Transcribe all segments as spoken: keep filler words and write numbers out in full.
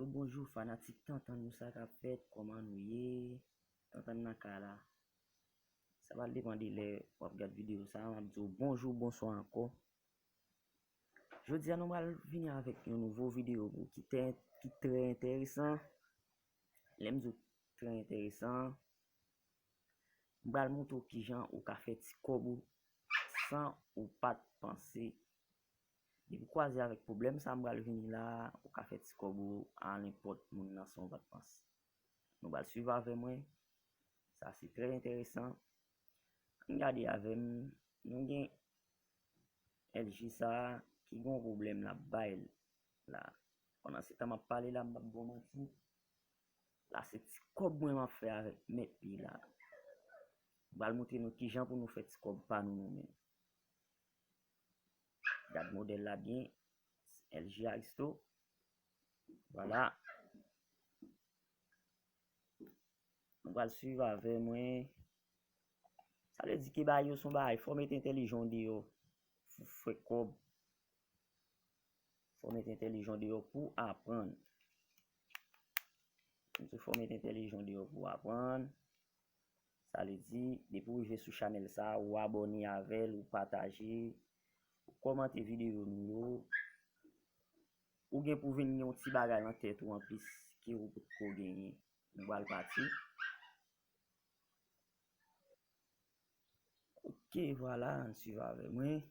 Bonjou fanatik Tantan nou, sa k ap fèt, kòman nou ye? Tantan nan kay la. Sa va depann de lè w ap gad videyo sa, m ap di w bonjou, bonswa ankò. Jodi a nou pral vini avèk yon nouvo videyo pou ki te, ki trè enteresan. Lè m di w trè enteresan, m pral montre w kijan ou ka fè ti kòb ou san ou pa t panse. Depi w kwaze avèk pwoblèm sa m pral vini la, ou ka fè ti kòb ou a nenpòt moun nan san w pa t panse. Nou pral swiv avè mwen. Sa se trè enteresan. Ann gade avè m. Nou gen L G sa ki gen yon pwoblèm l ap bay la. Pandan se tan m ap pale la, m p ap ba w manti. La se ti kòb mwen m ap fè avèk mèt li la. M pral montre nou kijan pou nou fè ti kòb pa nou nou menm. Gad modèl la byen. L G Aristo. Vwala. Nou pral swiv avè mwen. Sa vle di ke bagay yo se yon bagay, fò w met entèlijan w deyò. Fò w fè kòb. Fò w met entèlijan w deyò pou aprann. M di fò w met entèlijan w deyò pou aprann. Sa vle di, depi w rive sou chanèl sa, ou abòne avè l, ou pataje, ou kòmante videyo nou yo, ou gen pou vin gen yon ti bagay nan tèt ou anplis ke ou potko genyen. Nou pral pati. Ok, vwala, ann swiv avè mwen.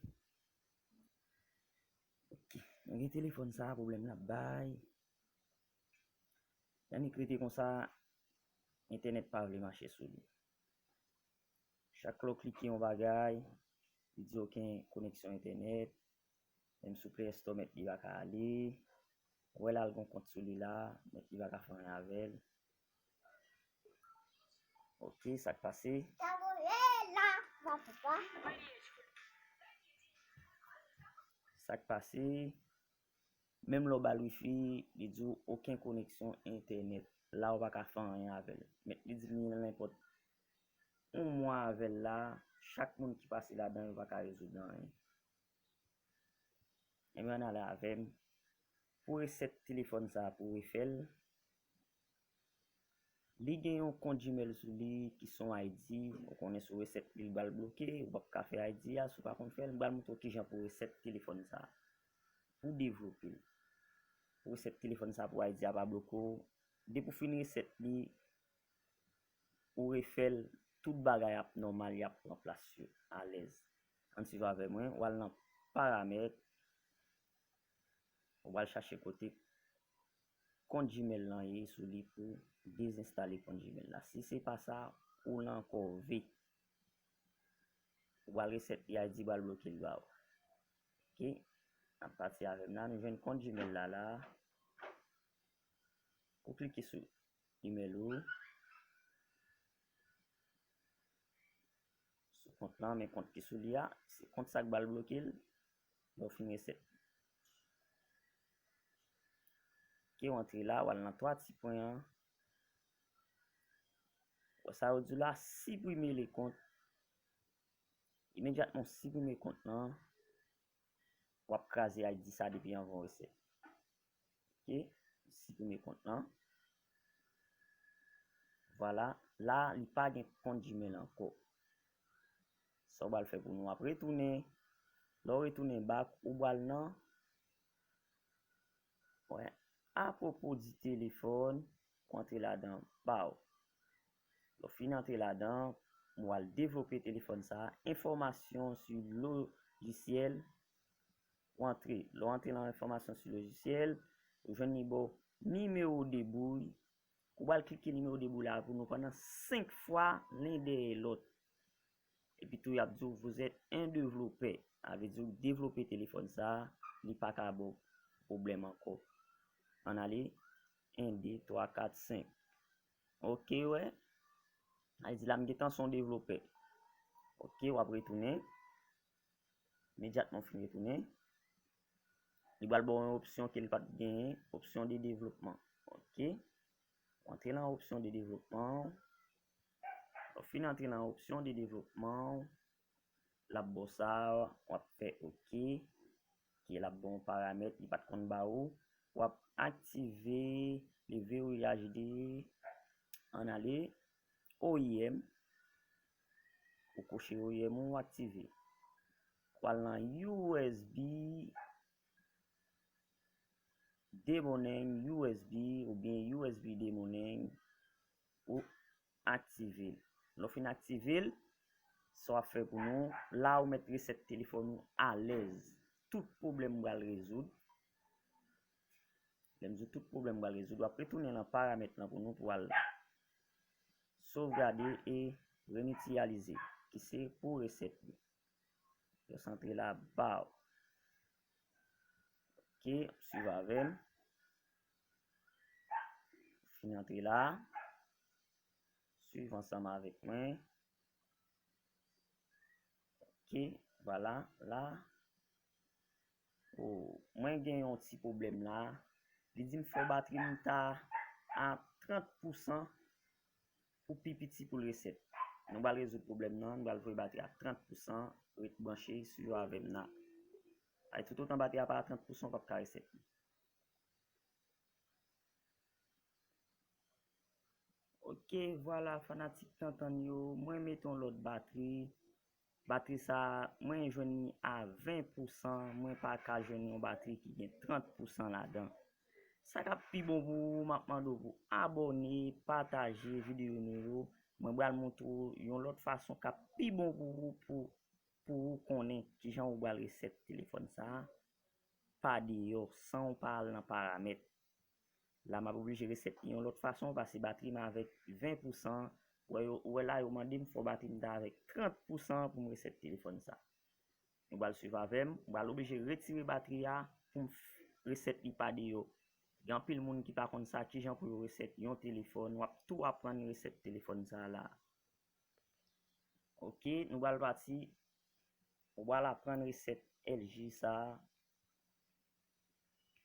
Ok, nou gen telefòn sa, pwoblèm l ap bay. Annik rete konsa, entènèt pa vle mache sou li. Chak lè w klike yon bagay, li di okenn koneksyon entènèt. Menm sou Play Store, mèt li pa ka ale. Ou wè la, l gon kont sou li la, mèt li pa ka fè anyen avè l. Ok, sa k pase? Sa k pase? Menm lè w ba l wifi, li di w okenn koneksyon entènèt. La, ou pa ka fè anyen avè l. Mèt li di vini nan nenpòt yon mwa avè l la, chak moun ki pase ladan, yo pa ka rezoud anyen. Ebyen, ann ale avè m. Pou resèt telefòn sa a, pou refè l, li gen yon kont Gmail sou li ki se yon I D. Ou konnen si w resèt li, li pral bloke. Ou p ap ka fè I D a si w pa konn fè l. M pral montre w kijan pou resèt telefòn sa a, pou devlope l. Pou resèt telefòn sa a, pou I D a pa bloke w. Depi w fin resèt li, ou refè l, tout bagay ap nòmal, y ap pran plas yo alèz. Ann swiv avè mwen, w al nan paramèt, w al chache kote kont Gmail lan ye sou li pou dezenstale kont Gmail la. Si se pa sa, ou nan ankò V. Ou al resèt li, I D pral bloke l ba ou. Ok, n ap pati avè m la, nou jwenn kont Gmail la la. Ou klike sou email ou. Sou kont lan, men kont ki sou li a, se kont sa k pral bloke l lè w fin resèt. Ok, w antre la, w al nan twa ti pwen an. Wè sa yo di w la, siprime le kont. Imedyatman w siprime kont lan, w ap kraze I D sa depi anvan w resèt. Ok, siprime kont lan. Vwala, la, li pa gen kont Gmail ankò. Sa w pral fè pou nou, w ap retounen. Lè w retounen back, ou pral nan, wè, apwopo di telefòn, ou antre ladan, baw. Lè w fin antre ladan, ou al devlope telefòn sa a, enfòmasyon sou lojisyèl, ou antre. Lè w antre nan enfòmasyon sou lojisyèl, ou jwenn li ba w nimewo debout. Ou pral klike nimewo debout la pou nou pandan senk fwa, len dèyè lòt. Epi tou, y ap di w, vous êtes un développeur. Sa vle di w devlope telefòn sa a, li pa ka ba w pwoblèm ankò. Ann ale, en, de, twa, kat, senk. Ok, wè. Sa vle di la, m gentan se yon devlopè. Ok, w ap retounen. Imedyatman w fin retounen, li pral ba w yon opsyon ke l pa t genyen, opsyon de devlopman. Ok. Ou antre nan opsyon de devlopman. Ou fin antre nan opsyon de devlopman, l ap ba w sa, w ap fè ok. Ki l ap ba w yon paramèt, li pa t konn ba ou. W ap aktive le verrouillage de, ann ale O I M, ou kouche O I M ou aktive. Ou al nan U S B demonnen, U S B oubyen U S B demonnen, ou aktive l. Lè w fin aktive l, sa w ap fè pou nou, la ou mèt resèt telefòn ou alèz. Tout pwoblèm ou pral rezoud. Lè m di w tout pwoblèm ou pral rezoud, w ap retounen nan paramèt lan pou nou pou al sovgade e renityalize, ki se pou resèt li. Jis antre la, baw. Ok, swiv avè m. Fin antre la. Swiv ansanm avèk mwen. Ok, vwala, la. Oh, mwen gen yon ti pwoblèm la. Li di m fò batri m ta a trant pousan pou pi piti pou l resèt. Nou pral rezoud pwoblèm nan, nou pral voye batri a trant pousan, ret branche, swiv avè m nan. Ay, toutotan batri a pa a trant pousan, w p ap ka resèt li. Ok, vwala, fanatik Tantann yo, mwen mete yon lòt batri. Batri sa, mwen jwenn li a ven pousan, mwen pa ka jwenn yon batri ki gen trant pousan ladan. Sa k ap pi bon pou ou, m ap mande w pou abòne, pataje videyo nou yo. Mwen pral montre w yon lòt fason k ap pi bon pou ou, pou, pou ou konnen kijan ou pral resèt telefòn sa a pa deyò, san w pa al nan paramèt. La, m ap oblije resèt li yon lòt fason, paske batri m avèk ven pousan, ou wè yo, ou wè la, yo mande m fò batri m ta avèk trant pousan pou m resèt telefòn sa. Nou pral swiv avè m, m pral oblije retire batri a pou m f-, resèt li pa deyò. Gen anpil moun ki pa konn sa, kijan pou yo resèt yon telefòn, w ap tou aprann resèt telefòn sa la. Ok, nou pral pati, ou pral aprann resèt L G sa.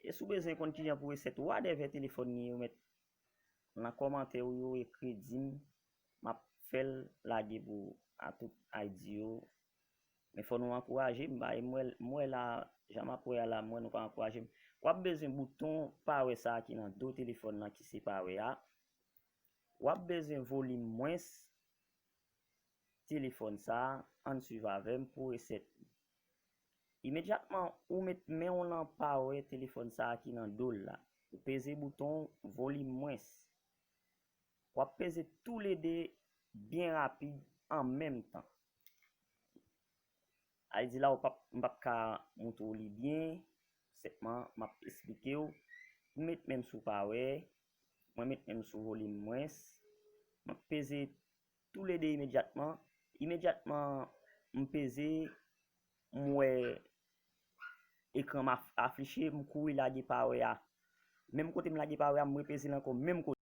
E si w bezwen konn kijan pou resèt whatever telefòn li ye, ou mèt nan kòmantè ou yo, ekri di m, m ap fè l lage pou a tout I D yo. Men fò nou ankouraje m, bay m wè, m wè la, jan m ap wè a la, m wè nou pa ankouraje m. W ap bezwen bouton power sa a ki nan do telefòn nan ki se power a. W ap bezwen volim mwens telefòn sa a, ann swiv avè m pou resèt li. Imedyatman ou met men w nan power telefòn sa a ki nan do l la, ou peze bouton volim mwens. W ap peze toulede byen rapid an menm tan. Sa vle di la ou p ap, m p ap ka montre w li byen, senpman m ap esplike w. M met men m sou power, mwen met men m sou volim mwens, m ap peze toulede imedyatman. Imedyatman m peze, m wè ekran m af-, afiche, m kouri lage power a. Menm kote m lage power a, m repeze l ankò, menm kote.